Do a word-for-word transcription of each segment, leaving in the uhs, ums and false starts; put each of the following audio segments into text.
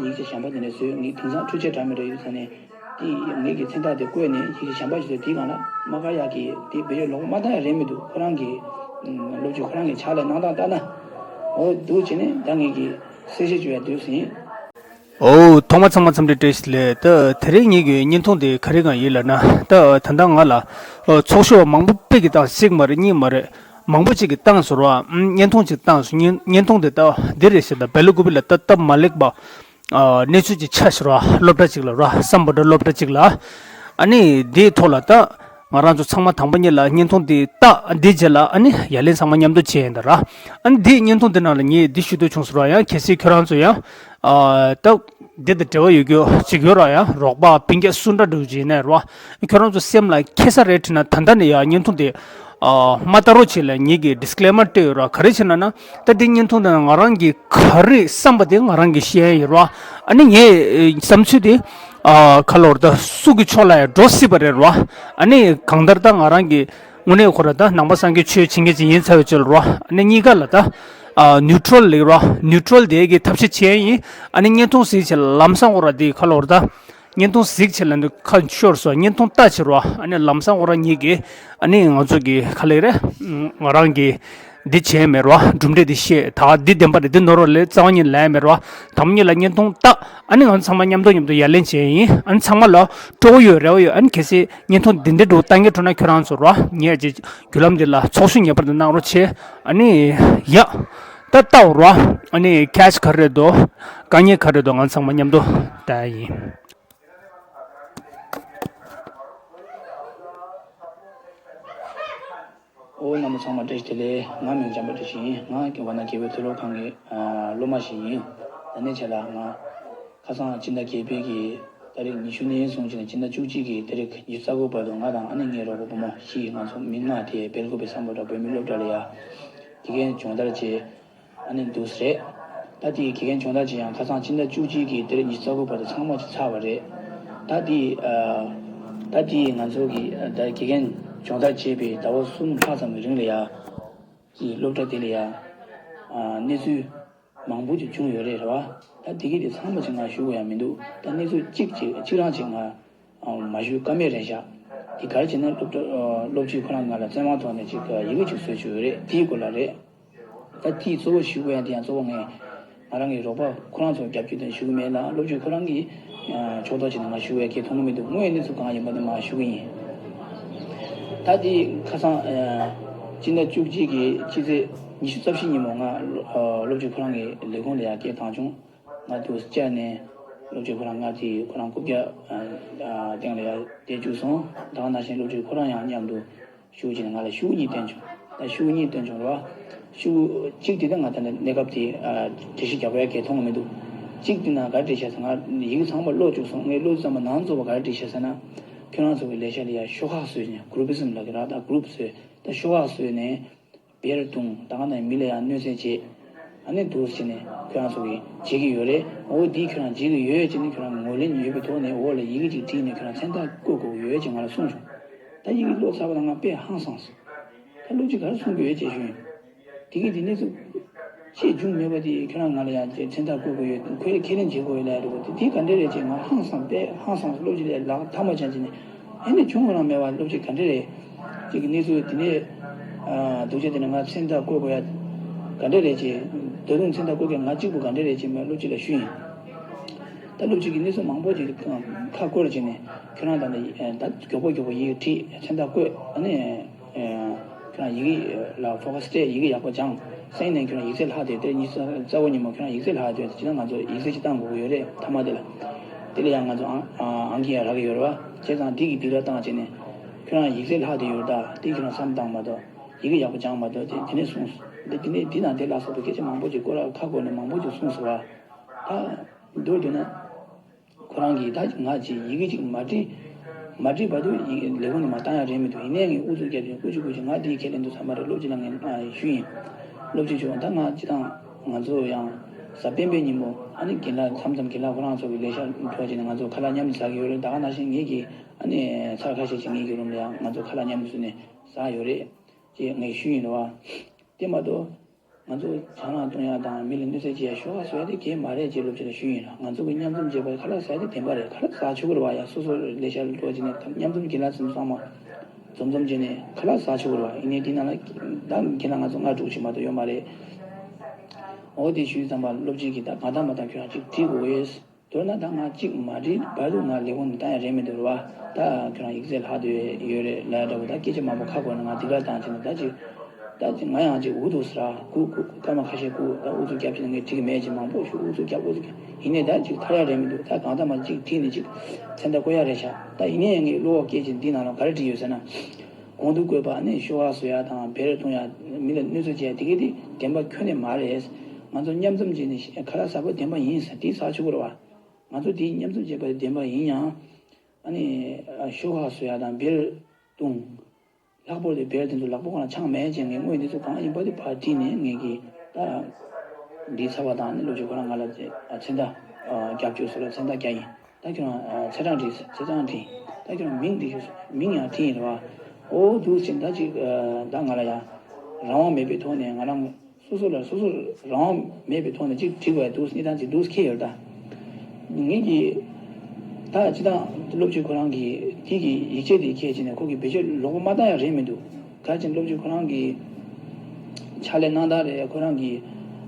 ཡིག་ཆ་གཞན་པ་དེ་འདྲ་བཟོས། ངས་དེང་སང་འཕྲུལ་ཆས་འདྲ་མི་འདྲ་ཡོད་ས་ནས་དེ་ངེད་ཀྱི་མཚན་རྟགས་དེ་བཀོད་ནས་ཡིག་ཆ་གཞན་པ་ཞིག་བཟོས། དེའི་སྒང་ལ་མ་དགའ་ཡག་གི་དེ་བེད་སྤྱོད་ལོག་པ་མ་བཏང་ཡ་རེད་མི་འདུག་ཁོ་རང་གི་སློབ་ཕྲུག་ཁོ་རང་གི་ཕྱག་ལས་གནང་སྟངས་ལྟར་ན། འོ་འདུག་བྱས་ནས་ད་ངེད་ཀྱི་གསལ་བཤད་བྱེད་ཡ་འདུག་ཟིན། འོ། ཐོག་མ་ཚང་མ་འཚམས་འདྲི་བཀྲ་ཤིས་བདེ་ལེགས། ད་དེ་རིང་ངེད་ཀྱི་བརྙན་ཐུང་དེ་ག་རེ་གང་ཡིན་ལབ་ན། ད་ད་ལྟ་ང་ལ་ཨ་ཚོགས་ཞུགས་པ་མང་པོ་དཔེ་གི་བཏང་། གཅིག་མ་རེད་གཉིས་མ་རེད། མང་པོ་ཅིག་གིས་བཏང་སོང་ར། ཨམ། བརྙན་ཐུང་ཅིག་བཏང་སོང་། བརྙན་བརྙན་ཐུང་དེ་ད་འདི་རེད་ཟེར། ད་བེ་ལ་ཀུ་པི་ལ་ད་སྟབས་མ་ལེགས་པ། ཨ། གནས་ཚུལ་ཅིག་ཆགས་སོང་ར། སློབ་གྲྭ་ཅིག་ལ་ར། སམ་བྷོ་ཊ་སློབ་གྲྭ་ཅིག་ལ། ཨ་ནི་དེའི་ཐོག་ལ་ད་ང་རང་ཚོ་ཚང་མ་དང་པོ་ཉིད་ལ་བརྙན་ཐུང་དེ་ལྟ། འདི་རྗེས་ལ་ཨ་ནི་ཡ་ལན་ཚང་མ་མཉམ་དུ་བྱས་ཡིན་ད་ར། ཨ་ནི་དེའི་བརྙན་ཐུང་དེ་ནང་ལ་ངས་འདི་ཞུ་འདོད་བྱུང་སོང་ར། ཡང་གལ་སྲིད་ཁྱོད་རང་ཚོ་ཡང་ཨ་ད་འདི་དང་འབྲེལ་བ་ཡོད་རྒྱུ་ཅིག་ཡོད་ར། ཡང་རོགས་པ་སྤུན་ཀྱག་སུ་འདྲ་འདྲ་བོ་ཅིག་ཡིན་ན་ར། ཁྱོད་རང་ཚོ་སེམས་ལ་འཁེལ་ས་རེད་དྲན་ན། ད་ལྟ་ནས་ཡང་བརྙན་ཐུང་དེ་ཨ་མ་ལྟ་རོགས་བྱེད་ལབ་ངེད་ཀྱིས་ཌིས་ཀི་ལེ་མར་སྤྲད་ཡོད་ར། ག་རེ་བྱས་ན་ན། ད་འདི་བརྙན་ཐུང་དེ་ནང་ང་རང་གིས་ག་རེ་བསམ་པ་དེ་ང་རང་གིས་བཤད་ཡ་ཡིན་ར། ཨ་ནི་ངའི་བསམ་ཚུལ་དེ་ཨ་ག་ལབ་དགོས་རེད། ད་སུ་གི་ཕྱོགས་ལ་ཡང་འགྲོ་སྲིད་པ་རེད་ར། ཨ་ནི་གང་ལྟར་ད་ང་རང་གི་དངོས་གནས་ཁོ་ར་ད་ནང་པ་སངས་རྒྱས་ཆོས་བྱེད་མཁན་ཅིག་ཡིན་ཚར་བའི་ཕྱིར་ར། ཨ་ནི་གཉིས་ཀ་ལ་ད་ཨ་ནིའུ་ཊི་རལ་ལབ་ར། ནིའུ་ཊི་རལ་དེ་གི་ཐབས་ཤེས་བྱེད་ཡ་ཡིན། ཨ་ནི་བརྙན་ཐུང་གཟིགས་བྱས་ལམ་སང་ཁོ་ར་དེ་ག་ལབ་དགོས་རེད། ད་བརྙན་ཐུང་གཟིགས་བྱས་ལབ་འདུག་ཁ་ཤོར་སོང་། བརྙན་ཐུང་ལྟ་བྱེད་རོགས། ཨ་ནི་ལམ་སང་ཁོ་རང་ཉིད་ཀྱིས་ཨ་ནི་ང་ཚོ་གི་ག་ལབ་རེད། ང་རང་གིས་འདི་བྱས་མེད་རོགས། གྲུབ་འབྲས་འདི་བཤད། ད་འདི་བདེན་པ་རེད། འདི་ནོར་བ་རེད། རྩ་བ་ཉིད་ལབ་ཡ་མེད་རོགས། དང་པོ་ཉིད་ལ་བརྙན་ཐུང་ལྟ། ཨ་ནི་ང་ཚོ་ཚང་མ་མཉམ་དུ་མཉམ་དུ་ཡ་ལན་བྱས་ཡིན། ཨ་ནི་ཚང་མ་ལ་སྤྲོ་པོ་ཡོད་རེ་བ་ཡོད། ཨ་ནི་གལ་སྲིད་བརྙན་ཐུང་འདི་འདྲའི་འདྲ་བོ་ལྟ་མཁན་འགྲོ་ན་ཁྱོད་རང་ཚོ་རོགས། ངས་ཀྱི་བརྒྱུད་ལམ་འདི་ལ་ཚོགས་ཞུགས་ངེས་པར་དུ་གནང་རོགས་བྱེད། ཨ་ནི་ཡ། ད་ལྟ་བར་བ། ཨ་ནི་ཁེ་ཆི་ག་རེ་འདུག་དཀའ་ངལ་ག་རེ་འདུག་ང་ཚང་མ་མཉམ་དུ་ལྟ་ཡ་ཡིན། ཨོ། རྣམ་པ་ཚང་མ་བཀྲ་ཤིས་བདེ་ལེགས། ང་མིང་འཇམ་དཔལ་བཀྲ་ཤིས་ཡིན། ང་ཝཱ་ཎ་དགེ་བའི་མཐོ་སློབ་ཁང་གི་ཨ་སློབ་མ་ཞིག་ཡིན། ད་ནས་ཆེ་ལ་ང་ཁ་སང་སྤྱི་ཟླ་བརྒྱད་པའི་གི་ཏ་རིག་ཉི་ཤུ་ནས་བཟུང་སྤྱི་ཟླ་བཅུ་གཅིག་གི་ཏ་རིག་ཉི་ཤུ་རྩ་དགུ་བར་དུ་ང་དང་ཨ་ནེ་ངའི་རོགས་པ་བུ་མོ་བཞི་ཡིས་ང་ཚོ་མི་ལྔ་དེ་སྦེལ་ཀོབ་པའི་སམ་བྷོ་ཊ་བོད་མིའི་སློབ་གྲྭ་ལ་ཡ་དགེ་རྒན་སྦྱོང་བརྡར་བྱས། ཨ་ནི་འདུག་སེ་རེད། ད་དེའི་དགེ་རྒན་སྦྱོང་བརྡར་བྱེད་ཡང་ཁ་སང་ཕྱི་ཟླ་བཅུ་གཅིག་གི་དེ་རིང་ཉི་ཤུ་རྩ་དགུ་བར་དུ་ཚང་མ་ཅིག་ཚར་བ་རེད། ད་དེའི་ཨ། ད་དེའི་ང་ཚོ་གི་ཨ་ད་དགེ་རྒན་སྦྱོང་བརྡར་བྱས་པའི་ཟླ་བ་གསུམ་ལྷག་ཙམ་གྱི་རིང་ལ་ཡ། དེའི་སློབ་གྲྭ་དེ་ལ་ཡ། ཨ་གནས་ཚུལ་མང་པོ་ཅིག་བྱུང་ཡོད་རེད་རེད་བ། ད་དེ་གི་དེ་ཚང་མ་ཅིག་ང་ཞུ་དགོས་ཡ་མི་འདུག་ད་གནས་ཚུལ་གཅིག་ཅིག་གཅིག་རང་ཅིག་ང་ཨ་མ་ཞུ་ཀ་མེད་རེད་ཤག་དེ་ག་རེ་བྱས་ན་སློབ་གྲྭ་ཨ་སློབ་སྤྱི་ཁོ་རང་ང་ལ་བཙན་དབང་ཐོག་ནས་ཅིག་ཡི་གེ་ཅིག་བཟོས་བཅུག་ཡོད་རེད། དེའི་སྐོར་ལ་རེད། ད་དེའི་གཙོ་བོ་ཞུ་དགོས་ཡ་དེ་ཡང་གཙོ་བོ་ངས་ང་རང་གི་རོགས་པ་ཁོ་རང་ཚོར་རྒྱབ་སྐྱོར་དེ་ཞུ་གི་མེད་ལ། སློབ་སྤྱི་ཁོ་རང་གིས་ཕྱོགས་གཏོགས་བྱས་ནས་ང་ཞུ་བའི་སྐད་མཐོང་གི་མི་འདུག་དངོས་ཡོད་གནས་ཚུལ་གང་ཡིན་པ་དེ་མ་ཞུ་གི་ཡིན། ད་དེ་ཁ་སང་ཕྱི་ཟླ་བཅུ་གཅིག་གི་ཕྱི་ཚེས་ཉི་ཤུ་རྩ་བཞི་ཉིན་མོ་ང་སློབ་སྤྱི་ཁོ་རང་གི་ལས་ཁུངས་ལ་ཡ་སྐད་བཏང་བྱུང་། ང་དུ་བཅར་ནས་སློབ་སྤྱི་ཁོ་རང་ང་དེ་ཁོ་རང་རྐུབ་བཀྱག་སྟེང་ལ་ཡ་བསྡད་བཅུག་སོང་། ད་ག་ནང་བཞིན་སློབ་སྤྱི་ཁོ་རང་ཡང་མཉམ་དུ། ཤུགས་ཀྱིས་ང་ལ་ཤུགས་གཉིས་བཏོན་བྱུང་། ད་ཤུགས་གཉིས་བཏོན་བྱུང་རོ། ཤུགས་གཅིག་དེ་ད་ང་ད་ནི་གནས་སྐབས་དེ་ཨ་འགྲེལ་བཤད་རྒྱག་པའི་གལ་མཐོང་གི་མི་འདུག་གཅིག་དེ་ན་ག་རེ་བྲིས་བཞག་ཟེར། ང་ཡི་གེ་ཚང་མ་ཀློག་བཅུག་སོང་། ངས་ཀློག་ཙམ་པ་ནང་ཚོ་བ་ག་རེ་བྲིས་བཞག་ཟེར་ན། ཁྱོད་རང་ཚོ་གི་ལས་ཤག་ལ་ཡ་ཤོག་ཁག་བཟོས་ནས་གུ་རུ་པི་ཛམ་ལ་གི་ར། ད་གུ་རུབ་བཟོས། ད་ཤོག་ཁག་བཟོས་ནས་བེར་བརྡུངས། ད་ག་ནས་མི་ལ་ཡ་གནོད་འཚེ་བྱེད། ཨ་ནི་འདུག་སེ་བྱས་ནས་ཁྱོད་རང་ཚོ་གིས་བྱེད་ཀྱི་ཡོད་རེད། འོ་འདི་ཁྱོད་རང་བྱེད་ཀྱི་ཡོད་ཅེས་ནི་ཁྱོད་རང་ངོས་ལེན་ཡོད་པའི་ཐོག་ནས་འོག་ལ་ཡི་གེ་ཅིག་བྲིས་ནས་ཁྱོད་རང་མཚན་རྟགས་བཀོད་དགོས་ཀྱི་ཡོད་ཅེས་ང་ལ་གསུངས་བྱུང་། ད་ཡི་གེ་ཀློག་ཚར་བ་དང་ང་དཔེ་ཧང་སངས་སོང་། ད་སློབ་སྤྱི་ག་རེ་གསུང་གི་ཡོད་ཅེས་ཞུས་ཡིན། དེ་གི་དེ་གནས་ཚུལ་ཅིག་བྱུང་མེད་པ་དེ་ཁྱོད་རང་ང་ལ་ཡང་ཅིག་མཚན་རྟགས་བཀོད་དགོས་ཡོད། ཁོས་ཁས་ལེན་བྱེད་དགོས་ཡོད་ལབ་ཡ་འདུག་དེ་དེ་ག་འདྲ་རེད་ཅེས་ང་ཧང་སངས་དཔེ་ཧང་སངས་སོང་། སློབ་སྤྱི་ལ་ལག་ཐ་མག་འཆང་བྱས་ནས། ཨེ་ནི་བྱུང་ཁོ་རང་མེད་པ་སློབ་སྤྱི་ག་འདྲ་རེད། ཅིག་གི་གནས་ཚུལ་དེ་ནས་ཨ་སྡུག་ཅག་དེ་ནས་ང་མཚན་རྟགས་བཀོད་དགོས་ཡ་ག་འདྲ་རེད་ཅེས། ད་དུང་མཚན་རྟགས་བཀོད་མཁན་ང་གཅིག་པུ་ག་འདྲ་རེད་ཅེས་མ་སློབ་སྤྱི་ལ་ཞུས་ཡིན། ད་སློབ་སྤྱི་གིས་གནས་ཚུལ་མང་པོ་ཅིག་ཁ་སྐོར་བྱས་ནས་ཁྱོད་རང་ད་ནི་ད་མགྱོགས་པོ་མགྱོགས་པོ་ཡི་གེ་བྲིས། མཚན་རྟགས་བཀོད། ཨ་ནི་ཁྱོད་རང་ཡི་གེ་ལ་ཕོ་ཁ་སི་སྤྲད། ཡི་གེ་ཡག་པོ་སྦྱངས། སེང་ནས་ཁྱོད་རང་ཡིག་ཚད་ལྷག་དེ་དེ་ཉི་ཤུ་རྩ་བ་ཉིན་མོ་ཁྱོད་རང་ཡིག་ཚད་ལྷག་དེ་ཅི་ན་ང་ཚོ་ཡིག་ཚད་ཅིག་བཏང་དགོས་ཀྱི་ཡོད་རེད། མཐའ་མ་དེ་ལ། དེ་ལ་ཡང་ང་ཚོ་ཨང་ཨང་ཀི་ཡང་རག་གི་ཡོད་རེད་བ། བྱས་ཙང་འདི་གི་འདི་ལ་བཏང་བྱས་ནས་ཁྱོད་རང་ཡིག་ཚད་ལྷག་དེ་ཡོད་ད། དེ་ཁྱོད་རང་བསམ་བཏང་མ་གཏོགས་ཡི་གེ་ཡག་པོ་སྦྱངས་མ་གཏོགས། དེ་དེ་ནས་གསུངས། འདི་དེ་ནས་འདི་ནང་དེ་ལ་སོགས་པའི་སྐད་ཆ་མང་པོ་ཅིག་སྐོར་ལ་ཁ་སྐོར་ནས་མང་པོ་ཅིག་གསུངས་སོང་བ། ད་མདོར་བསྡུས་ན། ཁོ་རང་གིས་ད་ང་ཅིག་ཡི་གེ་ཅིག་མ་བྲིས། མ་བྲིས་བར་དུ་ཡི་གེ་ལས་ཁུངས་ནས་མར་བཏང་ཡ་རེད་མི་འདུག་ཡིན་ནའི་ངས་ཨུ་ཚུགས་བརྒྱབ་ཅིང་ཀུ་ཅི་ཀུ་ཅི་ང་འདིའི་ཁས་ལེན་དུ་ཚང་མ་རེད། སློབ་སྤྱི་ལ་ངས་ང་ཞུས་ཡིན། སློབ་སྤྱི་མཆོག་ད་ང་སྤྱི་བཏང་ང་ཚོ་ཡང་གཟའ་སྤེན་པའི་ཉིན་མོ་ཨ་ནི་རྒན་ལགས་མཚམས་མཚམས་རྒན་ལགས་ཁོ་རང་ཚོ་གི་ལས་ཤག་འཕྲོ་བྱས་ནས་ང་ཚོ་ཁ་ལག་མཉམ་དུ་ཟ་གི་ཡོད་རེད། ད་ག་ནང་བཞིན་ངེད་ཀྱི་ཨ་ནི་ཚར་ཁ་ཤས་ཤིག་ངེད་ཀྱི་རུམ་ལ་ཡང་ང་ཚོ་ཁ་ལག་མཉམ་དུ་བཟོས་ནས་ཟ་ཡོད་རེད་ཅེས་ངས་ཞུས་ཡིན་རེད་བ། དེ་མ་གཏོགས། ང་ཚོ་ཆང་རག་བཏུང་ཡག་དང་མི་ལ་གནོད་འཚེ་བྱེད་ཡག་ཤོ་ཁ་བཟོ་ཡག་དེ་གལ་མ་རེད་ཅེས་སློབ་སྤྱི་ལ་ཞུས་ཡིན་ལ། ང་ཚོ་གི་མཉམ་འཛོམས་བྱེད་པར་ཁ་ལག་ཟ་ཡག་དེ་བདེན་པ་རེད། ཁ་ལག་ཟ་ཆོག་གི་རེད་བ། ཡ་སོ་སོ་ལས་ཤར་འགྲོ་བྱས་ནས་མཉམ་འཛོམས་རྒན་ལགས་ཚོ་ཚང་མ་འཛོམས་འཛོམས་བྱས་ནས་ཁ་ལག་ཟ་ཆོག་གི་རེད་བ། ཡིན་ནའི་དེ་ནང་ལ་ད་ཁྱེད་རང་ང་ཚོ་ལྔ་དྲུག་ཅིག་མ་གཏོགས་ཡོད་མ་རེད། འོ་དེ་ཞུས་ཙམ་པ་སློབ་སྤྱི་གིས་ད་གང་ལྟར་མ་ལྟར་ཁྱོད་རང་ཅིག་ཁྲིད་དགོས་ཡོད། མདོར་ན་ད་ང་གཅིག་མ་བྲིས་བར་དུ་ང་ལས་ཁུངས་ནས་བཏང་ཡ་རེད་མི་འདུག་རེད་བ། ད་ཁྱོད་རང་ཡིག་ཚད་ལྷག་བསྡད་ཡོད་རེད་ལབ་ཡ་འདྲ་བོ། ད་སྐད་ཆ་མང་པོ་ཁ་སྐོར་ནས་ང་འདི་གར་བཏང་བྱས་ནས་ད་ཅིག་ད་ཅིག་ང་ཡང་ཅིག་འུ་ཐུག་ཟེར་ར། སྐུ་སྐུ་སྐར་མ་ཁ་ཤས་སྐུ་ད་ཨུ་ཚུགས་རྒྱབ་བྱས་ནས་ངས་འགྲིག་གི་མེད་ཅེས་མང་པོ་ཞུ། ཨུ་ཚུགས་རྒྱབ་ཨུ་ཚུགས་རྒྱབ། ཡིན་ནའི་ད་ཅིག་ཐར་ཡ་རེད་མི་འདུག་ད་གང་ལྟར་མ་ཅིག་བྲིས་ནས་ཅིག་མཚན་རྟགས་བཀོད་ཡ་རེད་ཤག་ད་ཡིན་ནའི་ངས་བློ་ཁོག་སྐྱེས་བྱས་འདི་ནང་ལ་ག་རེ་བྲིས་ཡོད་ཟེར་ན། གོང་དུ་བཀོད་པ་ནི་ཤོ་ཁ་བཟོ་ཡ་དང་བེར་གཏོང་ཡ་མི་ལ་གནོད་འཚེ་བྱེད་ཡ་དེ་གས་དེ་བདེན་པ་ཁྱོན་ནས་མ་རེད། ང་ཚོ་མཉམ་འཛོམས་བྱས་ནས་ཁ་ལག་ཟ་དགོས་བདེན་པ་ཡིན་ཟེར་དེ་ཟ་ཆོག་གི་རེད་བ། ང་ཚོ་དེའི་མཉམ་འཛོམས་བྱས་པ་དེ་བདེན་པ་ཡིན་ཡང་། ཨ་ནི་ཤོ་ཁ་བཟོ་ཡ་དང་བེར་གཏོང་། ལྷག་པར་དུ་བེར་དེ་ཚོ་ལག་པ་ཁོ་ན་ཆང་མེད་ཅེས་ངས་དངོས་འདི་ཚོ་གང་ཡིན་པ་དེ་ཕར་བྲིས་ནས་ངས་ཀྱིས་ད་འདི་ཚར་བ་དང་ནི་སློབ་སྤྱི་ཁོ་རང་ང་ལ་མཚན་རྟགས་རྒྱབ་སྐྱོར་སོགས་ལ་མཚན་རྟགས་རྒྱག་ཡིན། ད་ཁྱོད་རང་ཚེས་གྲངས་བྲིས། ཚེས་གྲངས་བྲིས། ད་ཁྱོད་རང་མིང་འབྲི་ཤོག་མིང་ཡང་བྲིས་ཡིན་རེད་བ། འོ་འདུག་ཟེར་ད་ཅིག་ད་ང་ལ་ཡང་རང་དབང་མེད་པའི་ཐོག་ནས་ང་རང་སོ་སོ་ལ་སོ་སོ་རང་དབང་མེད་པའི་ཐོག་ནས་ཅིག་བྲིས་དགོས་འདུག་གནས་སྟངས་ཅིག་འདུག་ཁེལ་ཡོད་ད། ངེད་ཀྱིས་ད་ཅི་ད་སློབ་སྤྱི་ཁོ་རང་གིས་དེ་གི་ཡིག་ཆ་དེ་ཁྱེད་ཀྱིས་ནས་ཁོ་གི་བེད་སྤྱོད་ལོག་པ་མ་བཏང་ཡ་རེད་མི་འདུག་ག་ཅིག་སློབ་སྤྱི་ཁོ་རང་གི་ཕྱག་ལས་གནང་སྟངས་རེད། ཁོ་རང་གི་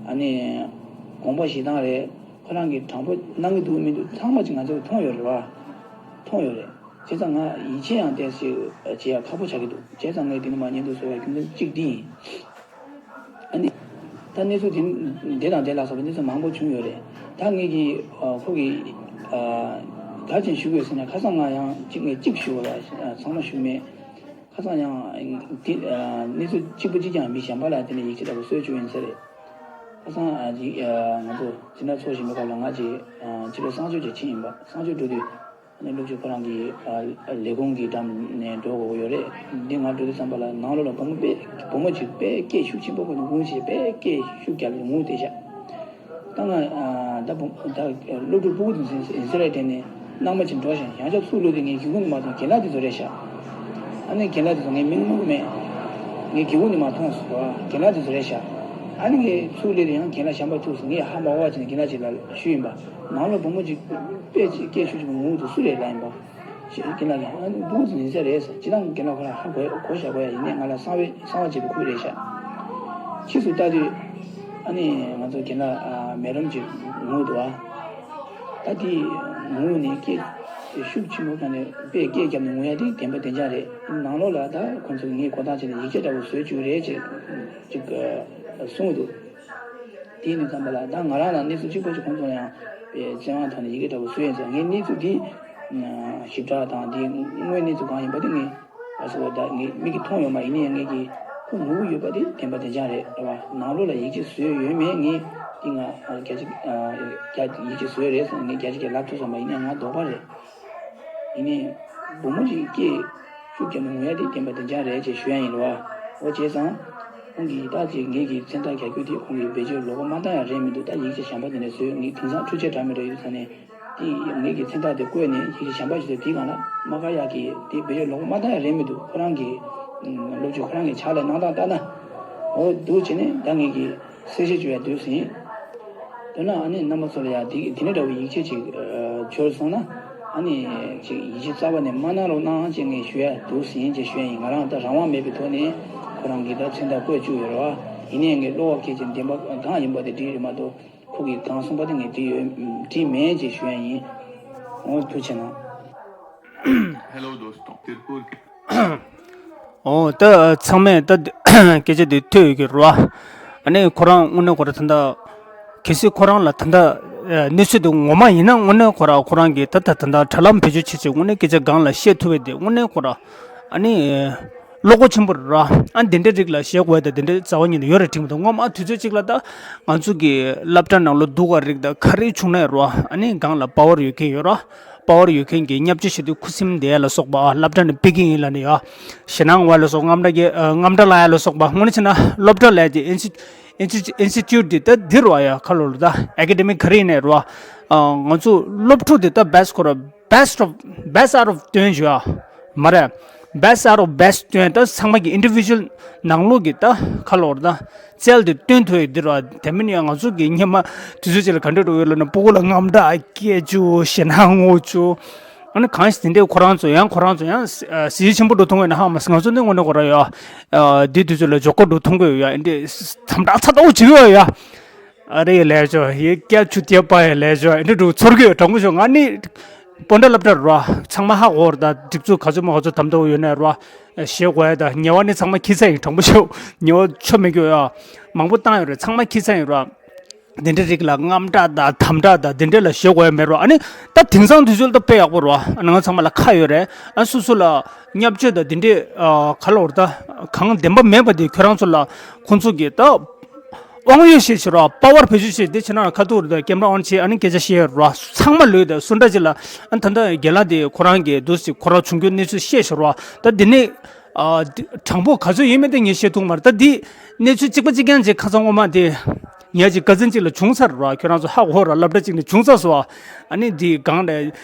ཨ་ནི་དགོངས་པ་བཞེས་སྟངས་རེད། ཁོ་རང་གིས་དྲང་པོ་གནང་གི་འདུག་མི་འདུག་ཚང་མ་ཅིག་ང་ཚོས་མཐོང་ཡོད་རེད་བ། མཐོང་ཡོད་རེད། བྱས་ཙང་ང་ཡིད་ཆེས་ཡང་ཏོག་ཙམ་བྱེད་ཡ་ཁག་པོ་ཆགས་ཀྱི་འདུག་བྱས་ཙང་ངས་འདི་ནས་མར་བརྙན་ཐུང་བཟོ་བའི་རྒྱུ་མཚན་གཅིག་འདི་ཡིན། ཨ་ནི། ད་གནས་ཚུལ་དེ་འདི་དང་དེ་ལ་སོགས་པའི་གནས་ཚུལ་མང་པོ་བྱུང་ཡོད་རེད། ད་ངེད་ཀྱིས་ཁོ་གི་ག་ཅིག་ཞུ་དགོས་ཟེར་ན། ཁ་སང་ང་ཡང་གཅིག་ངས་གཅིག་ཞུ་བ་ལ་ཚང་མ་ཞུ་མེད། ཁ་སང་ཡང་འདི་གནས་ཚུལ་གཅིག་པུ་གཅིག་ཀྱང་མི་གཞན་པ་ལ་དེ་ནས་ཡིག་ཆ་འདྲ་པོ་བཟོས་བཅུག་ཡིན་ས་རེད། ཁ་སང་ང་ཚོ་འཛིན་གྲྭ་ཚོགས་བཞིན་པའི་སྐབས་ལ་ང་ཅིག་ཕྱི་ལོགས་གསང་སྤྱོད་ཅིག་ཕྱིན་ཡིན་པ། གསང་སྤྱོད་འགྲོ་དུས། ཨ་ནི་སློབ་སྤྱི་ཁོ་རང་གི་ཨ་ལས་ཁུངས་ཀྱི་འགྲམ་ནས་འགྲོ་དགོས་ཡོད་རེད། འདི་ང་འགྲོ་དུས་ཙམ་པ་ལ་ནང་ལོགས་ལ་བུ་མོ་དཔེ་བུ་མོ་ཅིག་དཔེ་སྐད་ཤུགས་ཆེན་པོ་ཁོ་ནས་ངུ་བྱས། དཔེ་སྐད་ཤུགས་རྒྱག་ནས་ངུ་བསྡད་ཤག་ད་ང་ཨ་ད་བུ་ད་སློབ་ཕྲུག་སྤུ་གུ་དེ་ཚོ་ཡིན་ས་རེད་དྲན་ནས་སྣང་མ་ཅིག་འགྲོ་ཤག་ཡང་བསྐྱར་ཚུར་ལོག་དུས་ངས་སྒེའུ་ཁུང་ནས་མར་མཐོང་། རྒན་ལགས་དེ་ཚོ་རེད་ཤག་ཨ་ནི་རྒན་ལགས་དེ་ཚོ་ངས་མིང་སྨོས་མེད། ངས་སྒེའུ་ཁུང་ནས་མར་མཐོང་སོང་། རྒན་ལགས་དེ་ཚོ་རེད་ཤག་ཨ་ནི་ངས་ཚུར་སླེབས་དུས་ཡང་རྒན་ལགས་གཞན་པ་ཐུག་སོང་། ངས་ཧ་མ་གོ་བ་བྱས་ནས་རྒན་ལགས་ཅིག་ལ་ཞུས་ཡིན་པ། ནང་ལ་བུ་མོ་ཅིག་དཔེ་ཅིག་སྐད་ཤུགས་ཆེན་པོ་ངུ་འདུག་སུ་རེད་ལབ་ཡིན་པ། ཞེས་རྒན་ལགས་ཀྱིས། ཨ་ནི་སྤུ་གུ་ཚོ་ཡིན་ས་རེད་ཟེར། སྤྱིར་བཏང་རྒན་ལགས་ཁོ་རང་ཧ་གོ་གོ་བཞག་གོ་ཡ་ཡིན་ནའི་ང་ལ་གསང་བའི་གསང་བ་བྱེད་པའི་ཁུལ་རེད་ཤག་ཕྱིས་སུ་ལྟ་དུས་ཨ་ནི་ང་ཚོ་རྒན་ལགས་ཨ་མེ་རོམ་ཅིག་ངུ་འདུག་ཨ། ད་དེ་ངུ་ནས་སྐད་ཤུགས་ཆེན་པོ་གང་ནས་དཔེ་སྐད་བརྒྱབ་ནས་ངུ་ཡ་དེ་བདེན་པ་བདེན་རྐྱང་རེད། ནང་ལོགས་ལ་ད་ཁོང་ཚོ་ངས་གོ་བརྡ་བྱས་ནས་ཡིག་ཆ་འདྲ་པོ་བཟོས་བཅུག་རེད་ཅེས་ཅིག་གསུངས་འདུག་དེ་ཡིན་དུས་ཙམ་པ་ལ་ད་ང་རང་ལ་གནས་ཚུལ་གཅིག་པ་ཅིག་ཁོང་ཚོ་ལ་ཡང་བཙན་དབང་ཐོག་ནས་ཡི་གེ་འདྲ་པོ་བཟོས་ཡིན་ཟེར། ངས་གནས་ཚུལ་འདི་ཞིབ་ཕྲ་དང་འདི་དངོས་གནས་ཚུལ་གང་ཡིན་པ་དེ་ངས་ཨ་སོ་ད་ངས་མིག་གིས་མཐོང་ཡོད་མ་ཡིན་ནའི་ངས་ཀྱིས་ཁོ་ངུ་གི་ཡོད་པ་དེ་བདེན་པ་བདེན་རྐྱང་རེད་རེད་བ། ནང་ལོགས་ལ་ཡིད་ཆེས་བཟོས་ཡོད་མེད་ངས་འདི་ང་བརྒྱ་ཆ་བརྒྱ་ཡིད་ཆེས་བཟོས་རེད་ཟེར་ངས་བརྒྱ་ཆ་བརྒྱ་ལབ་ཐུབ་ས་མ་ཡིན་ནའི་ང་དོགས་པ་རེད། ཡིན་ནའི་བུ་མོ་ཞིག་སྐད་ཤུགས་རྒྱབ་ནས་ངུ་ཡ་དེ་བདེན་པ་བདེན་རྐྱང་རེད་ཅེས་ཞུ་ཡ་ཡིན་རེད་བ། འོ་བྱས་ཙང་ཁོང་གིས་ད་ཅིག་ངེད་ཀྱི་མཚན་རྟགས་རྒྱག་རྒྱུ་དེ་ཁོང་གིས་བེད་སྤྱོད་ལོག་པ་མ་བཏང་ཡ་རེད་མི་འདུག་ད་ཡིག་ཆ་གཞན་པ་དེ་འདྲ་བཟོས་ངས་དེང་སང་འཕྲུལ་ཆས་འདྲ་མི་འདྲ་ཡོད་ས་ནས་དེ་ངེད་ཀྱི་མཚན་རྟགས་དེ་བཀོད་ནས་ཡིག་ཆ་གཞན་པ་ཞིག་བཟོས་དེའི་སྒང་ལ་མ་དགའ་ཡག་གི་དེ་བེད་སྤྱོད་ལོག་པ་མ་བཏང་ཡ་རེད་མི་འདུག་ཁོ་རང་གི་སློབ་སྤྱི་ཁོ་རང་གི་ཕྱག་ལས་གནང་སྟངས་ལྟར་ན། འོ་འདུག་བྱས་ནས་ད་ངེད་ཀྱི་གསལ་བཤད་བྱེད་ཡ་འདུག་ཟིན། དོན་ཨ་ནི་རྣམ་པ་ཚོ་ལ་ཡང་དེ་དེ་ནས་འདྲ་བའི་ཡིག་ཆ་ཅིག་འབྱོར་སོང་ན་ཨ་ནི་ཅིག་ཡིད་ཆེས་རྩ་བ་ནས་མ་གནང་རོགས་གནང་ཅེས་ངས་ཞུ་ཡ་འདུག་ཟིན་ཅེས་ཞུ་ཡ་ཡིན། ང་རང་ད་རང་དབང་མེད་པའི་ཐོག་ནས་ཁོ་རང་གིས་ད་མཚན་རྟགས་བཀོད་བཅུག་ཡོད་རེད་བ། ཡིན་ནའི་ངས་བློ་བབ་ཁྱེད་ཀྱི་བདེན་པ་གང་ཡིན་པ་དེ་བྲིས་རེད་མ་གཏོགས་ཁོ་གིས་གང་གསུངས་པ་དེ་ངས་བྲིས་ཡོད་བྲིས་མེད་ཅེས་ཞུ་ཡ་ཡིན། འོ་ཐུགས་རྗེ་གནང་། Hello दोस्तों, तिरपुर के ཨོ་ད་ཚང་མས་ད་སྐད་ཆ་དེ་ཐོས་ཡོད་ཀྱི་རེད་བ། ཨ་ནི་ཁོ་རང་དངོས་གནས་ཁོ་རང་ད་ལྟ་གལ་སྲིད་ཁོ་རང་ལ་ད་ལྟ་གནས་ཚུལ་དེ་ངོ་མ་ཡིན་ན་དངོས་གནས་ཁོ་རང་ཁོ་རང་གིས་ད་ལྟ་ད་ལྟ་དྲ་ལམ་བེད་སྤྱོད་བྱེད་བྱེད་དངོས་གནས་སྐད་ཆ་སྒང་ལ་བཤད་ཐུབ་པའི་དེ་དངོས་གནས་ཁོ་རང་ཨ་ནི་བློ་ཁོག་ཆེན་པོ་རེད་ར། ཨ་འདི་འདྲ་རིགས་ལ་བཤད་དགོས་ཡ་ད་འདི་འདྲ་རྩ་བ་ཉིད་ནས་ཡོད་རེད་དྲན་གྱི་འདུག་ངོ་མ་དུས་ཚོད་གཅིག་ལ་ད་ང་ཚོ་གི་སློབ་གྲྭ་ནང་ལ་སྡུག་ག་རིགས་ད་ག་རེ་བྱུང་ན་ར་ཨ་ནི་སྒང་ལ་པ་ཝར་ཡོད་མཁན་ཡོད་ར། པ་ཝར་ཡོད་མཁན་གྱིས་བརྙས་བཅོས་བྱེད་དུས་ཁུ་སིམ་བསྡད་ཡ་ལ་སོགས་པ་ཨ་སློབ་གྲྭ་ནས་ཕུད་ཀྱི་ཡིན་ལབ་ནས་ཡ། ཞེད་སྣང་བ་ལ་སོགས་རྔམ་སྐྲག་གི་ཨ་རྔམ་སྐྲག་ལངས་ཡ་ལ་སོགས་པ་དངོས་གནས་བྱས་ན་སློབ་གྲྭ་ལབ་ཡ་དེ་ཨིན་སི་ཨིན་སི་ཨིན་སི་ཊི་ཊུཊ་དེ་ད་འདི་རུ་ཨ་ཡ་ཁ་ལོ་ལ་ད་ཨེ་ཀེ་ཌེ་མིག་ག་རེ་ཡིན་ནའི་རུ་ཨ། ང་ཚོ་སློབ་ཕྲུག་དེ་ད་best ཁོ་ར་best of best out of ten ཞུ་ཨ། མ་རེད། best out of best སྟོན། ད་ཚང་མ་གི་individual ནང་ལོགས་ཀྱི་ད་ཁ་ལོར་ད་རྩལ་དེ་སྟོན་ཐུབ་ཡོད་འདི་ར། དེ་མིན་ཡང་ང་ཚོ་གི་སྔོན་མ་དུས་ཚོད་ཅིག་ལ་ག་འདྲ་འགྲོ་ཡོད་ལབ་ན། སྤུ་གུ་ལ་དངངས་སྐྲག་སྐྱེ་བཅུག་ཞེད་སྣང་སྔོག་བཅུག་ཨ་ནི་གང་ཞིག་དེ་འདྲའི་ཁོ་རང་ཚོ་ཡང་ཁོ་རང་ཚོ་ཡང་ཨ་གཟི་བརྗིད་ཆེན་པོ་འགྲོ་མཐོང་བས་ན་ཧ་མ་སི། ང་ཚོ་ནི་དངོས་གནས་ཁོ་ར་ཡ་ཨ་འདི་དུས་ཚོད་ལ་འཇོག་གོ་འགྲོ་མཐོང་གི་ཡོད་ཡ། འདི་དམ་དྲག་ཚ་ཏོག་བྱེད་ཀྱི་ཡོད་ཡ། ཨ་རེ་ཡི་ལས་ཆོ་ཡི་སྐྱ་ཆུ་རྒྱབ་པ་ཡི་ལས་ཆོ་ཨེ་འདྲ་འགྲོ་ཚོར་གི་ཡོད། དྲང་པོ་ཤོད། ང་ནི་སྤོན་ཊ་སློབ་གྲྭ་ར་ཚང་མ་ཧ་གོ་ར། ད་སྒྲིག་འཛུགས་ག་ཚོད་མ་ག་ཚོད་དམ་དྲག་ཡོད་ན་ར་ཞེད་དགོས་ཡ། ད་ཉེས་པ་ནི་ཚང་མ་ཁྱི་ཚ་ཡིན། དྲང་པོ་ཤོད། ཉེས་པ་ཆོ་མེད་གི་ཡ། མང་པོ་བཏང་ཡོད་རེད། ཚང་མ་ཁྱི་ཚ་ཡིན་ར། དེ་འདྲའི་རིགས་ལ་དངངས་སྐྲག་དང་དམ་དྲག་དང་དེ་འདྲ་ལ་ཞེད་དགོས་ཡ་མེད་རོ། ཨ་ནི་ད་དེང་སང་དུས་ཚོད་ལ་ད་དཔེ་ཡག་པོ་རོ། ཨ་ནི་ང་ཚང་མ་ལ་ཁ་ཡོད་རེད། ཨ་སོ་སོ་ལ་བརྙས་བཅོས་དང་དེ་འདྲའི་ཨ་ག་ལ་བར་ད་གང་བདེན་པ་མེད་པ་དེ་ཁྱོད་རང་ཚོ་ལ་ཁོང་ཚོ་གིས་ད་དབང་ཡོད་བཤད་བྱེད་རོ། པ་ཝར་བེད་སྤྱོད་བྱེད་དེ་བྱེད་ན་ཁ་ཐུག་རེད། ད་ཀེམ་ར་ཨོན་བྱེད། ཨ་ནི་སྐད་ཆ་བཤད་རོ། ཚང་མ་ལོས་ད་སུ་འདྲ་ཅིག་ལ་ཨ་ད་ད་རྒན་ལགས་དེ་ཁོ་རང་གིས་འདུག་སེ་ཁོ་རང་བྱུང་རྒྱུ་གནས་ཚུལ་བཤད་བྱེད་རོ། ད་དེ་ནས་ཨ་དྲང་པོ་ག་ཚོད་ཡིན་མིན་དེ་ངས་བཤད་ཐུབ་མ་རེད། ད་འདི་གནས་ཚུལ་གཅིག་པ་གཅིག་རྐྱང་ཅིག་ཁ་སང་ངོ་མ་དེ་ཉག་ཅིག་ཀ་ཛིན་ཅིག་ལ་བྱུང་ཚར་ར། ཁྱོད་རང་ཚོ་ཧ་གོ་ར། སློབ་གྲྭ་གཅིག་ནས་བྱུང་ཚར་སོང་ཨ། ཨ་ནི་འདི་སྒང་ལ་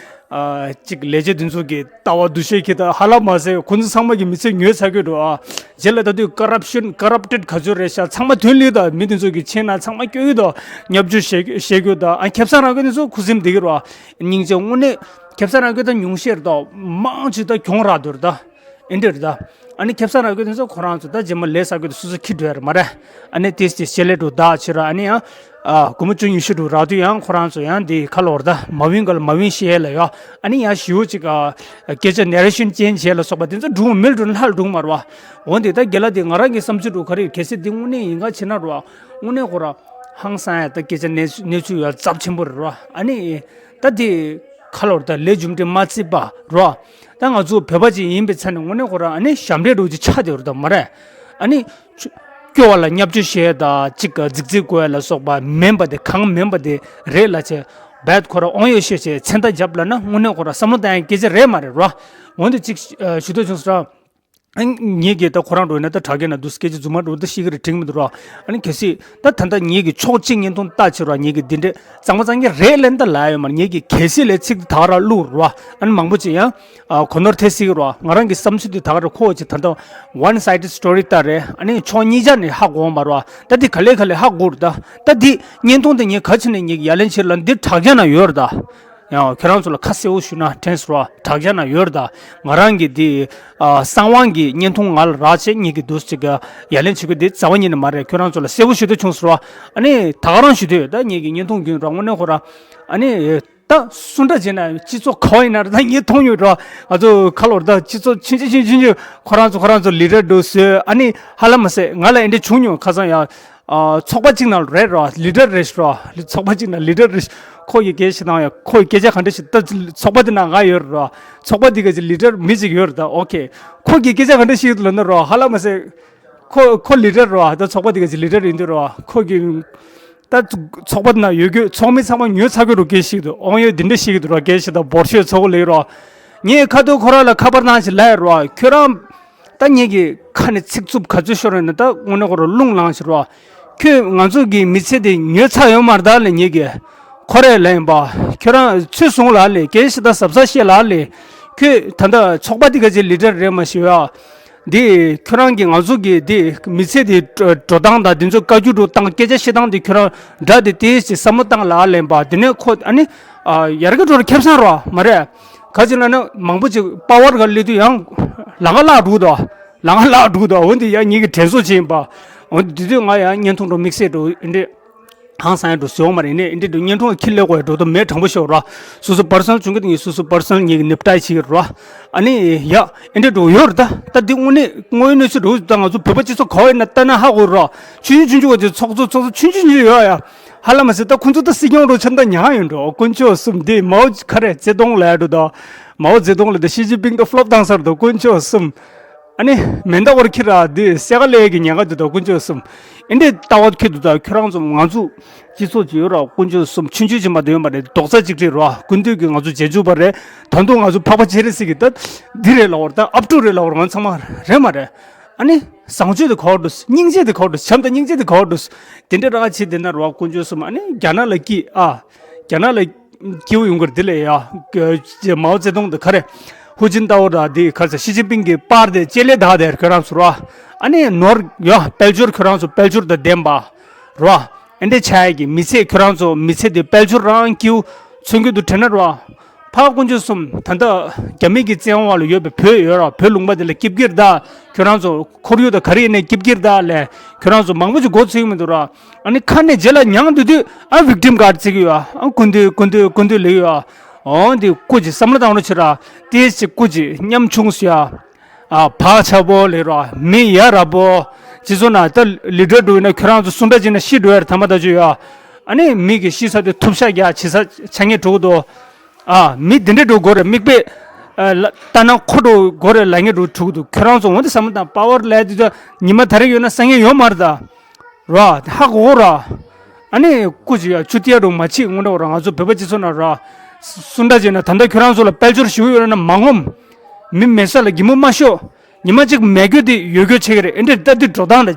ཨ་གཅིག་ལས་བྱེད་འདི་ཚོ་གི་ལྟ་བ་འདུ་ཤེས་ཁྱེར་ད་ཧ་ལམ་མ་ཟད་ཁོ་ཚོ་ཚང་མ་གི་མི་ཚེ་ཉོས་ཚར་གི་འགྲོ་ཨ། རྗེས་ལ་ད་དུས་ཀ་རབ་ཤན་ཀ་རབ་ཊེཌ་ག་ཚོད་རེད་ཤག་ཚང་མ་དོན་ལི་ད་མི་འདི་ཚོ་གི་ཆེ་ན་ཚང་མ་སྐྱོ་གི་ད་བརྙས་བཅོས་བྱེད་བྱེད་གི་ད། ཨ་ཁེ་བཟང་རང་གི་འདི་ཚོ་ཁུ་སིམ་བསྡད་གི་ར། སྙིང་རྗེ་དངོས་གནས་ཁེ་བཟང་རང་གི་ད་ཉུང་ཤས་རེད་ད། མང་ཆེ་ད་གྱོང་རག་འདུག་རེད་ད། ཨེ་འདྲ་རེད་ད། ཨ་ནི་ཁེ་བཟང་རག་གི་དེ་ཚོ་ཁོ་རང་ཚོ་ད་རྗེས་མ་ལས་བསགས་གི་དེ་སོ་སོ་ཁྱི་འགྲོ་ཡ་རེད་མ་རེད། ཨ་ནི་ཏིས་ཏིས་ཞལ་ལས་འགྲོ་བདག་ཕྱིར་ཨ་ནི་ཡང་ཨ་སྒོར་མོ་བཅུ་ཉི་ཤུ་འགྲོ་རག་དུས་ཡང་ཁོ་རང་ཚོ་ཡང་འདི་ཁ་ལོར་ད་མ་ཝིན་ག་ལ་མ་ཝིན་ཤེས་ལ་ཡ། ཨ་ནི་ཡང་ཞིའུ་ཅིག་ཨ་སྐད་ཆ་ནེ་རེ་ཤན་ཅན་བྱས་ལ་སོགས་པ་དེ་ཚོ་འགྲུང་མིལ་འགྲོ་ལྷ་ལ་འགྲུང་མ་རེད་བ། འོན་ཏེ་ད་རྒན་ལགས་དེ་ང་རང་གི་བསམ་ཚུལ་འགྲོ་ག་རེ་གལ་སྲིད་འདི་དངོས་གནས་ཡིན་ག་བྱེད་ན་རེད་བ། དངོས་གནས་ཁོ་ར་ཧང་སང་ཡ་ད་སྐད་ཆ་གནས་གནས་ཚུལ་ཡ་ཚབས་ཆེན་པོ་རེད་བ། ཨ་ནི་ད་དེ་ཁ་ལོར་ད་ལས་རྒྱུ་འབྲས་མ་བརྩིས་པ་རོ། ད་ང་ཚོ་བོད་པ་ཅིག་ཡིན་པའི་ཆ་ནས་དངོས་གནས་ཁོ་རང་ཨ་ནི་ཞབས་འདྲེན་འགྲོ་རྒྱུ་ཆགས་བསྡད་ཡོད་རེད་ད་མ་རེད། ཨ་ནི་སྐྱོ་བ་ལ་བརྙས་བཅོས་བྱས་ད་ཅིག་རྫིག་རྫིག་དགོས་ལ་སོགས་པ་མིན་པ་དེ་གང་མིན་པ་དེ་རེད་ལ་ཆེ་བད་ཁོ་རང་དབང་ཡོད་བཤད་བྱས་མཚན་རྟགས་བརྒྱབ་ལ་ན་དངོས་གནས་ཁོ་རང་བསམ་བློ་བཏང་ཡ་སྐད་ཆ་རེད་མ་རེད་རོ། འོན་ཏེ་ཅིག་ཞུ་འདོད་བྱུང་སོང་ར། ཨ་ངེད་ཀྱིས་ད་ཁོ་རང་འགྲོ་ན་ད་དྲ་རྒྱ་ན་འདུག་སྐད་ཆ་རྫུན་མ་འགྲོ་ད་ཤེས་ཀྱི་རེད་དྲན་གྱི་མི་འདུག་ར། ཨ་ནི་གལ་སྲིད་ད་ད་ལྟ་ངེད་ཀྱིས་ཕྱོགས་གཅིག་བརྙན་ཐུང་ལྟ་ཕྱིར་ར་ངེད་ཀྱིས་འདི་འདྲས་གཙང་མ་གཙང་རྐྱང་རེད་ལན་ད་ལབ་ཡོད་མ་རེད། ངེད་ཀྱིས་གལ་སྲིད་ལས་ཚིག་འདི་ད་ག་རང་བླུགས་ར། ཨ་ནི་མང་པོ་ཅིག་ཡང་ཨ་གོ་ནོར་ཐེབས་སྲིད་ཀྱི་ར། ང་རང་གི་བསམ་ཚུལ་འདི་ད་ག་རང་ཁོ་ཅིག་ད་ལྟ་one sided story ལྟར་རེད། ཨ་ནི་ཕྱོགས་གཉིས་ཆ་ནས་ཧ་གོ་མ་ར། ད་འདི་ག་ལེ་ག་ལེ་ཧ་གོ་ར། ད་ད་འདི་བརྙན་ཐུང་འདི་ངས་ག་ཕྱིར་ནས་ངེད་ཀྱིས་ཡ་ལན་བྱེད་ལ་འདི་དྲ་རྒྱ་ན་ཡོད་ར་ད། ཡང་ཁྱོད་རང་ཚོ་ལ་ཁ་གསལ་བོ་ཞུ་ན་དྲན་སོང་ར། དྲ་རྒྱ་ན་ཡོད་རེད་ད། ང་རང་གི་འདི་ཨ་གསང་བ་གི་བརྙན་ཐུང་ང་ལ་རག་བྱས་ངེད་ཀྱི་འདུག་ཅིག་ཡ་ལན་བྱེད་དགོས་འདི་རྩ་བ་ཉིད་ནས་མ་རེད། ཁྱོད་རང་ཚོ་ལ་གསལ་བོ་ཞུ་འདོད་བྱུང་སོང་ར། ཨ་ནི་ད་ག་རང་ཞུ་འདོད་ཡོད་ད། ངེད་ཀྱི་བརྙན་ཐུང་རྒྱུན་ར་དངོས་གནས་ཁོ་ར་ཨ་ནི་ད་སུ་འདྲ་བྱས་ན་སྤྱི་ཚོགས་ག་བ་ཡིན་ན་ར་ད་ངས་མཐོང་ཡོད་ར། ང་ཚོ་ཁ་ལོར་ད་སྤྱི་ཚོགས་ཆུང་ཆུང་ཆུང་ཆུང་ཁོ་རང་ཚོ་ཁོ་རང་ཚོ་ལི་ཌར་འདུག་ཟེར། ཨ་ནི་ཧ་ལམ་མ་ཟད་ང་ལ་ཨེ་འདྲ་བྱུང་མྱོང་ཁ་སང་ཡ། ཨ་ཚོགས་པ་གཅིག་ནང་རེད་ར། ལི་ཌར་རེད་ར། ཚོགས་པ་གཅིག་ནང་ལི་ཌར་རེད། ཁོ་གི་སྐད་ཆ་དང་ཡ་ཁོ་གི་སྐད་ཆ་ག་འདྲ་ཞིག་ད་ཚོགས་པ་དེ་ནང་ང་ཡོད་ར། ཚོགས་པ་དེ་ག་ཅིག་ལི་ཌར་མི་གཅིག་ཡོད་ར་ད། ཨོ་ཁེ། ཁོ་གི་སྐད་ཆ་ག་འདྲ་ཞིག་ལབ་ན་ར་ཧ་ལམ་མ་ཟད་ཁོ་ཁོ་ལི་ཌར་ར། ད་ཚོགས་པ་དེ་ག་ཅིག་ལི་ཌར་ཡིན་དུས་ར་ཁོ་གི་ད་ཚོགས་པ་དེ་ནང་ཡོད་རྒྱུ་ཚོགས་མི་ཚང་མ་ཉོས་ཚར་དགོས་ར་སྐད་ཞིག་འདུག་ཨོང་ཡོད་འདི་འདྲ་ཞིག་འདུག་ར་སྐད་ཞིག་ད་འབོར་ཤོས་ཚོགས་ལེགས་ར། ངས་ཁ་ཐུག་ཁོ་རང་ལ་ཁ་པར་བཏང་ཞིག་ལབ་ཡོད་ར། ཁྱོད་རང་ད་ངེད་ཀྱི་ཁ་ནས་ཚིག་རྩུབ་ག་ཚོད་ཤོར་ཡོད་ན་ད་དངོས་གནས་ཁོ་རང་རླུང་ལངས་ཤིག་རོ། ཁྱོད་ང་ཚོ་གི་མི་ཚེ་དེ་ཉོས་ཚར་ཡོད་མ་རེད་ད་ལས་ངེད་ཀྱི་ཁོ་རེ་ལབ་ཡིན་པ། ཁྱོད་རང་ཚོད་སོང་ལ་ལས་སྐད་ཆ་ད་གཟབ་གཟབ་བཤད་ལ་ལས། ཁྱོད་ད་ལྟ་ཚོགས་པ་འདི་ག་ཅིག་ལི་ཌར་རེད་མ་ཤེས་ཡ། འདི་ཁྱོད་རང་གིས་ང་ཚོ་གི་འདི་མི་ཚེ་འདི་འགྲོ་སྟངས་དང་འདི་ཚོ་བཀའ་བཀྱོན་འགྲོ་སྟངས་སྐད་ཆ་བཤད་སྟངས་འདི་ཁྱོད་རང་འདྲ་འདི་ཏིས་ཅིག་བསམ་བློ་བཏང་ལ་ལེན་པ། འདི་ནས་ཁོ་ཨ་ནི་ཡར་གི་འགྲོ་ར་ཁེབས་སང་རོ་མ་རེད། ག་ཅི་ལབ་ན་མང་པོ་ཅིག་པ་ཝར་ག་སླེབས་དུས་ཡང་ལང་ཀ་བརླག་འགྲོ་དོ། ལང་ཀ་བརླག་འགྲོ་དོ། འོན་ཏེ་ཡང་ངེད་ཀྱི་དྲན་གསོ་བྱེད་ཡིན་པ། འོན་ཏེ་དེ་དུས་ང་ཡང་བརྙན་ཐུང་འགྲོ་དམིགས་བསལ་འགྲོ་འདི་འདྲས། ཧང་སང་ཡ་འགྲོ་ཟེར་བ་མ་རེད། ནས་འདི་འདྲ་བརྙན་ཐུང་ལ་ཁྱི་ལས་དགོས་ཡ་འགྲོ་དོ་མེད། དྲང་པོ་ཤོད་ར། སོ་སོ་པར་སོན་ལ་བྱུང་གི་དེ་ངས་སོ་སོ་པར་སོན་ལ་ངེད་ཀྱི་ནེབ་ཏའི་བྱེད་ཀྱི་ར། ཨ་ནི་ཡ་འདི་འདྲ་འགྲོ་ཡོད་རེད་ད། ད་འདི་དངོས་གནས་དངོས་ཡོད་གནས་ཚུལ་འགྲོ་ད། ང་ཚོ་བོད་པ་སྤྱི་ཚོགས་ག་བ་ཡིན་ན་ལྟ་ན་ཧ་གོ་ར། ཆུང་ཆུང་ཆུང་ཆུང་བ་ཅིག་ཚོགས་གཙོ་ཚོགས་གཙོ་ཆུང་ཆུང་ཆུང་ཡོད་ཡ། ཧ་ལམ་མ་ཟད་ད་ཁོང་ཚོ་ད་སྲིད་སྐྱོང་འགྲོ་ཆ་ད་ཉག་ཡོད་འགྲོ། དཀོན་མཆོག་གསུམ། འདི་མའོ་ག་རེ་ཙེ་ཏུང་ལ་ཡ་འགྲོ་ད། མའོ་ཙེ་ཏུང་ལ་ད་ཞི་ཅིན་ཕིང་ད་ཕློབ་བཏང་ཚར་ད། དཀོན་མཆོག་གསུམ། ཨ་ནི་མེ་མདའ་བོར་ཁྱི་ར་འདི་སེ་ག་ལས་ཀྱི་ཉེན་ཁ་འདུག་ད། དཀོན་མཆོག་གསུམ། ཨེ་འདྲས་ལྟ་བ་ཁྱི་འདུག་ད། ཁྱོད་རང་ཚོ་ང་ཚོ་སྤྱི་ཚོགས་ཅིག་ཡོད་ར། དཀོན་མཆོག་གསུམ། ཆུང་ཆུང་ཅིག་མ་གཏོགས་ཡོད་མ་རེད། རྡོག་རྩ་གཅིག་སྒྲིལ་ར། སྐུ་མདུན་གྱིས་ང་ཚོ་མཇལ་བཅུག་པ་རེད། ད་དུང་ང་ཚོ་འཕགས་པ་སྤྱན་རས་གཟིགས་ཀྱིས་ད་འདི་རེད་ལབ་པ་རེད། ད་ཨབ་ཕྲུག་རེད་ལབ་པ་རེད། ང་ཚང་མ་རེད་མ་རེད། ཨ་ནི་བཟང་སྤྱོད་དེ་ག་བ་འདུག་སྙིང་རྗེ་དེ་ག་བ་འདུག་བྱམས་དང་སྙིང་རྗེ་དེ་ག་བ་འདུག་དེ་འདྲ་ར་བྱེད་དེ་ན་ར་དཀོན་མཆོག་གསུམ། ཨ་ནི་རྒྱ་ནག་ལ་སྐྱིད་ཨ། རྒྱ་ནག་ལ་སྐྱིད་པོ་ཡོང་གི་རེད། དེ་ལས་ཡ་མའོ་ཙེ་ཏུང་དེ་ག་རེ། ཧུའུ་ཅིན་ཏའོ་ར་དེ་ག་ཚོད་ཞི་ཅིན་ཕིང་གི་པར་དེ་ལྕེ་ལེ་དག་དེར་ཁྱོད་རང་ཚོ་ར། ཨ་ནི་ནོར་ཡོད་དཔལ་འབྱོར་ཁྱོད་རང་ཚོ་དཔལ་འབྱོར་དང་ལྡན་པ་ར། ཨེ་འདྲ་ཆགས་ཡས་ཀྱི་མི་ཚེ་ཁྱོད་རང་ཚོ་མི་ཚེ་དེ་དཔལ་འབྱོར་རང་སྐྱིའུ་མཚོན་གྱི་འདུག་དྲན་ན་ར། ཕ་དཀོན་མཆོག་གསུམ། ད་ལྟ་རྒྱ་མི་གི་བཙན་དབང་ལ་ཡོད་པའི་བོད་ཡོད་ར། བོད་ལུང་པ་དེ་ལ་སྐྱིབ་ཀྱིར་ད་ཁྱོད་རང་ཚོ་ཁོར་ཡུག་དང་ག་རེ་ཡིན་ནའི་སྐྱིབ་ཀྱིར་ད་ལས་ཁྱོད་རང་ཚོ་མང་པོ་ཅིག་མགོ་ཚོས་ཀྱི་མི་འདུག་ར། ཨ་ནི་ཁ་ནས་རྗེས་ལ་མྱངས་འདུག་དུས་ཨ་ཝིག་ཊིམ་ཀཱར་བརྩི་གི་ཡོད། ཨ་སྐུ་མདུན་སྐུ་མདུན་སྐུ་མདུན་ལབ་ཡོད། ཨ་འོ་འདི་སྐུ་ཅིག་བསམ་བློ་བཏང་རོགས་བྱེད་ར། ཏེས་ཅིག་སྐུ་ཅིག་ཉམ་ཆུང་སུ་ཡ། ཨ་བག་ཆགས་པོ་ལས་ར་མི་ཡ་ར་པོ། སྤྱི་ཚོགས་ནང་ད་ལི་ཌར་འགྲོ་ཡིན་ན་ཁྱོད་རང་ཚོ་སུ་འདྲ་ཅིག་ན་ཤི་འགྲོ་ཡ་ར་ཐ་མ་ད་ཅོ་ཡ། ཨ་ནི་མི་གི་ཤི་ས་དེ་ཐུབ་ཤ་རྒྱག་བྱེད་ས་ཆ་ངེས་འགྲོ་གི་འདུག་ཨ་མི་འདི་འདྲ་འགྲོ་དགོས་རེད། མིག་དཔེ་ཨ་ལ་ལྟ་ན་ཁོ་འགྲོ་དགོས་རེད་ལ་ངེས་འགྲོ་འགྲོ་གི་འདུག་ཁྱོད་རང་ཚོ་འོ་འདི་བསམ་བློ་བཏང་པ་ཝར་ལས་དེ་ཚོ་ཉི་མ་ད་རེ་ཡོད་ན་སང་ཉིན་ཡོད་མ་རེད་ད། ར། ཧ་གོ་གོ་ར། ཨ་ནི་སྐུ་ཅིག་ཡ་ཆུ་ཏིའ་རུ་མ་ཕྱིད་སྔོན་འགྲོ་ར། ང་ཚོ་བོད་པ་སྤྱི་ཚོགས་ནང་ར། སུ་འདྲ་ཅིག་ན་ད་ལྟ་ཁྱོད་རང་ཚོ་ལ་དཔལ་འབྱོར་ཞུ་ཡོད་ན་མ་ངོམ། མི་མེད་ས་ལ་གད་མོ་མ་ཤོར། ཉི་མ་གཅིག་མེད་རྒྱུ་དེ་ཡོད་རྒྱུ་ཆེ་གི་རེད། ཨེ་འདྲ་ལྟ་དུས་འགྲོ་སྟངས་ལ།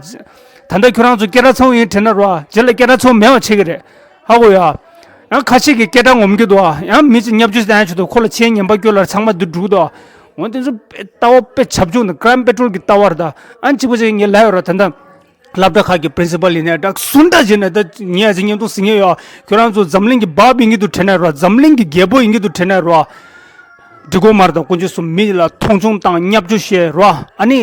ད་ལྟ་ཁྱོད་རང་ཚོ་སྐད་གྲགས་ཚང་བ་ཡིན་དྲན་ན་ར། རྗེས་ལ་སྐད་གྲགས་ཚང་བ་མེད་པ་ཆེ་གི་རེད། ཧ་གོ་ཡ། ཡང་ཁ་ཤས་ཀྱིས་སྐད་གྲགས་ངོམ་གྱི་འདུག་ཡང་མི་ཅིག་བརྙས་བཅོས་བཏང་ཆོག་འདུག་ཁོ་ལ་ཆེད་ཉན་པ་སྐྱོ་ལར་ཚང་མ་འདི་འགྲུག་འདུག་འོ་དེ་ཚོ་ལྟ་བ་དཔེ་བྱབ་ཆུང་དང་ཀྲའིམ་པེ་ཊོལ་གྱི་ལྟ་བ་རེད་ད། ཨ་གཅིག་པ་ཅིག་ངས་ལབ་ཡོད་ར། ད་ལྟ་སློབ་གྲྭ་ཁག་གི་པི་རིན་སི་པལ་ཡིན་ནའི་འདྲ་སུ་འདྲ་བྱས་ནས་ད་ངས་ཨ་ཅེ་བརྙན་ཐུང་གཟིགས་མཁན་ཡོད། ཁྱོད་རང་ཚོ་འཛམ་གླིང་གི་བབ་ཡིན་གྱི་འདུག་དྲན་ནའི་རོ། འཛམ་གླིང་གི་རྒྱལ་པོ་ཡིན་གྱི་འདུག་དྲན་ནའི་རོ། འགྲིག་གོ་མ་རེད་ད། དཀོན་མཆོག་གསུམ་མི་ལ་མཐོང་ཆུང་དང་བརྙས་བཅོས་བྱས་རོ། ཨ་ནི།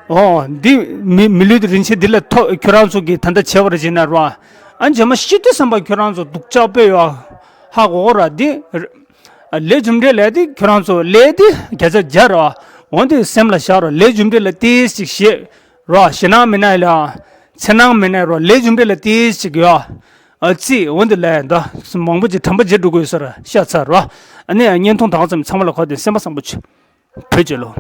ཨོ་འདི་མི་མི་ལུས་རིན་ཆེན་འདི་ལས་ཐོབ་ཁྱོད་རང་ཚོ་གིས་ད་ལྟ་བྱས་པ་རེད་བྱས་ནའི་རོ། ཨ་རྗེས་མ་ཤི་དུས་ཙམ་པ་ཁྱོད་རང་ཚོ་སྡུག་ཅག་དཔེ་ཡོད། ཧ་གོ་གོ་ར་འདི། ལས་རྒྱུ་འབྲས་ལས་དེ་ཁྱོད་རང་ཚོ་ལས་དེ་བརྒྱ་ཆ་བརྒྱ་རོ། འོ་འདི་སེམས་ལ་བཞག་རོ། ལས་རྒྱུ་འབྲས་ལ་ཏིས་ཅིག་ཞེད་རོ། ཞེད་སྣང་མེད་ན་ལ། འཚེར་སྣང་མེད་ན་རོ། ལས་རྒྱུ་འབྲས་ལ་ཏིས་ཅིག་ཡོད། ཨ་ཙི་འོ་འདི་ལས་འདི་མང་པོ་ཅིག་དྲན་པ་བརྗེད་འགྲོ་དགོས་ས་ར་ཤ་ཚ་རོ། ཨ་ནི་བརྙན་ཐུང་དང་ཙམ་ཚང་མ་ལ་གོ་དེ་སེམས་པ་བཟང་པོ་བྱེད། བོད་རྒྱལ་ལོ།